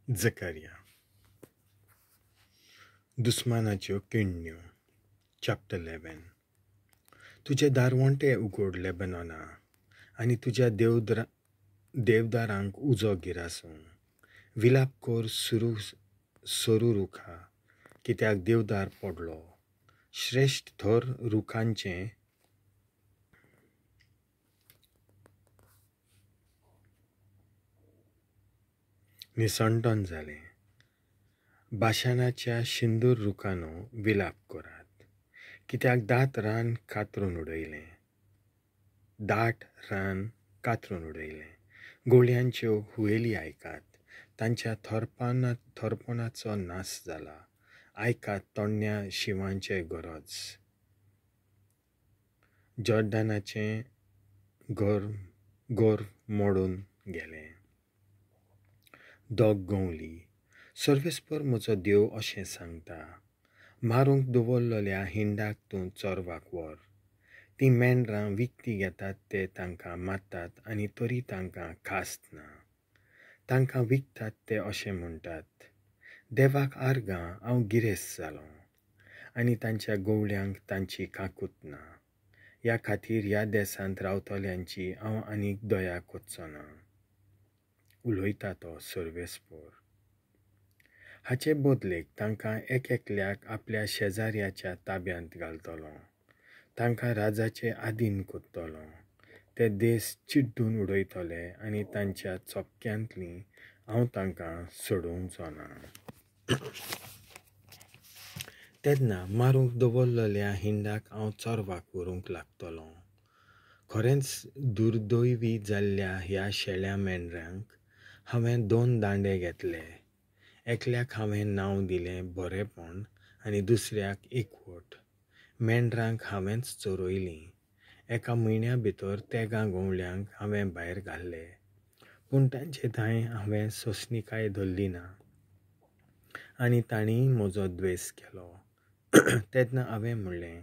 जकर्या. दुस्मानाच्यो किण्ण्यो. Chapter 11. तुजे दारवंटे उगड लेबनॉना आनी तुज्या देवदारांक उजो गिरासूं. विलाप कर सरू रुखा, कित्याक देवदार पडलो. श्रेश्ठ थर रुखांचें निसंटन जालें. बाशानाच्या शिंदूर रुखानो विलाप करात, कित्याक दाट रान कातरून उडयलें. गोळयांच्यो हुयेली आयकात, तांच्या थरपणाचो नाश जाला. आयकात तोडण्या शिंवांचे गरज. जॉर्डनाचें घर मोडून गेलें. दोग गवली. सर्वेस्पर म्हजो देव अशें सांगता, मारूंक दवरलेल्या हिंडाक तूं चोरवाक व्हर. तीं मेंढरां विकतीं घेतात ते तांकां मारतात आनी तरी तांकां खास्त ना. तांकां विकतात ते अशें म्हणटात, देवाक आर्गां हांव गिरेस्त जालों, आनी तांच्या गवळ्यांक तांची काकूत ना. ह्या खातीर ह्या देसांत रावतल्यांची हांव आनीक दया करचो ना, उलयता तो सर्वेस्पर. हाचे बदलेक तांकां एक एकल्याक आपल्या शेजाऱ्याच्या ताब्यांत घालतलो, तांकां राजाचे आदीन करतलो. ते देश चिड्डून उडयतले आनी तांच्या चपक्यांतली हांव तांकां सोडोवचो ना. तेन्ना मारूंक दवरलेल्या हिंडाक हांव चोरवाक व्हरूंक लागतलो. खरेंच दुर्दैवी जाल्ल्या ह्या शेळ्या मेंढरांक हांवें 2 दांडे घेतले. एकल्याक हांवें नांव दिलें बरेपण आनी दुसऱ्याक एकवट. मेंढरांक हांवेंच चोरयलीं. एका म्हयन्या भितर 13 गवळ्यांक हांवें भायर घाल्ले, पूण तांचे थांय हांवें सोंसणीकाय धरली ना आनी तांणी म्हजो द्वेस केलो. तेन्ना हांवें म्हणलें,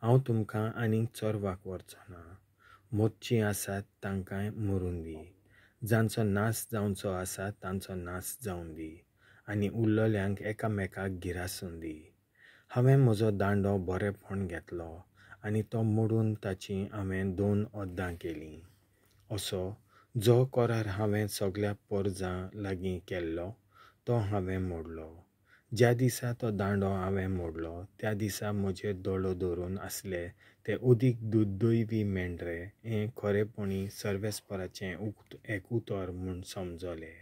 हांव तुमकां आनीक चोरवाक व्हरचो ना. मोदचीं आसात तांकां मरून दी, जांचो नाश जावचो आसा तांचो नाश जावं दी, आनी उरलेल्यांक एकामेकाक गिरासून दी. हांवें म्हजो दांडो बरेपण घेतलो आनी तो मोडून ताचीं हांवें 2 अर्दां केलीं. असो जो करार हांवें सगळ्या परजां लागीं केल्लो तो हांवें मोडलो. ज्या दिसा तो दांडो हांवें मोडलो त्या दिसा म्हजेर दोळो धरून आसले ते अदीक दुर्दैवी मेंढरे हें खरेपणी सर्वेस्पराचें एक उतर म्हूण समजले.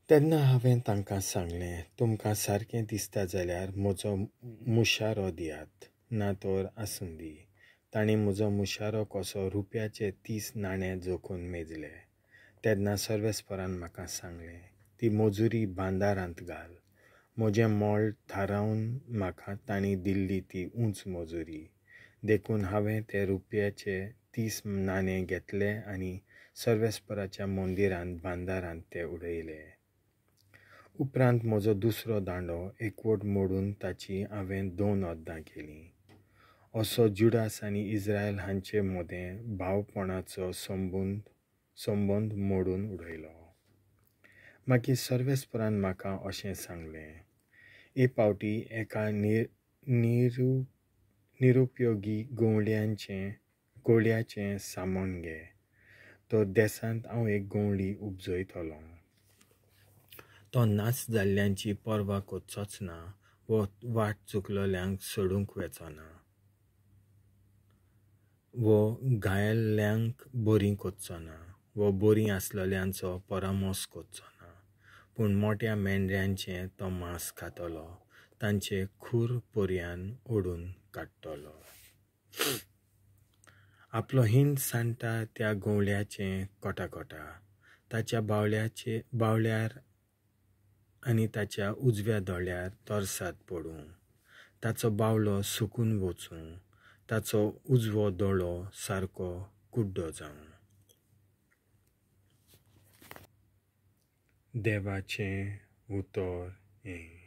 तेन्ना हांवें तांकां सांगलें, तुमकां सारकें दिसता जाल्यार म्हजो मुशारो दियात, ना तर आसूं दी. तांणी म्हजो मुशारो कसो रुपयाचे 30 नाणे जोखून मेजले. तेन्ना सर्वेस्परान म्हाका सांगलें, ती मजुरी बांदारांत घाल. म्हजें मोल थारावन म्हाका तांणी दिल्ली ती उंच मजुरी. देखून हांवें ते रुपयाचे 30 नाणे घेतले आनी सर्वेस्पराच्या मंदिरांत बांदारांत ते उडयले. उपरांत म्हजो दुसरो दांडो एकवट मोडून ताची हांवें 2 अर्दां केलीं. असो जुडास आनी इस्रायल हांचे मदें भावपणाचो संबंद मोडून उडयलो. मागीर सर्वेस्परान म्हाका अशें सांगलें, एक पावटी एका निरुपयोगी गवळ्याचें सामान घे, तर देसांत हांव एक गवळी उपजयतलो. तो नाच जाल्ल्यांची पर्वा करचोच ना वो वाट चुकलेल्यांक सोडूंक वचो ना, वो घायल्ल्यांक बरीं करचो ना, वो बरीं आसलेल्यांचो परामर्श करचो ना, पूण मोट्या मेंढऱ्यांचें तो मांस खातलो, तांचे खूर पर्यान ओडून काडटलो. आपलो हिंड सांडटा त्या गवळ्याचें कोटाकोटा, ताच्या बावल्यार आनी ताच्या उजव्या दोळ्यार तरसाद पडूं, ताचो बावलो सुकून वचूं, ताचो उजवो दोळो सारको कुड्डो जावं. देवाचें उतर हें.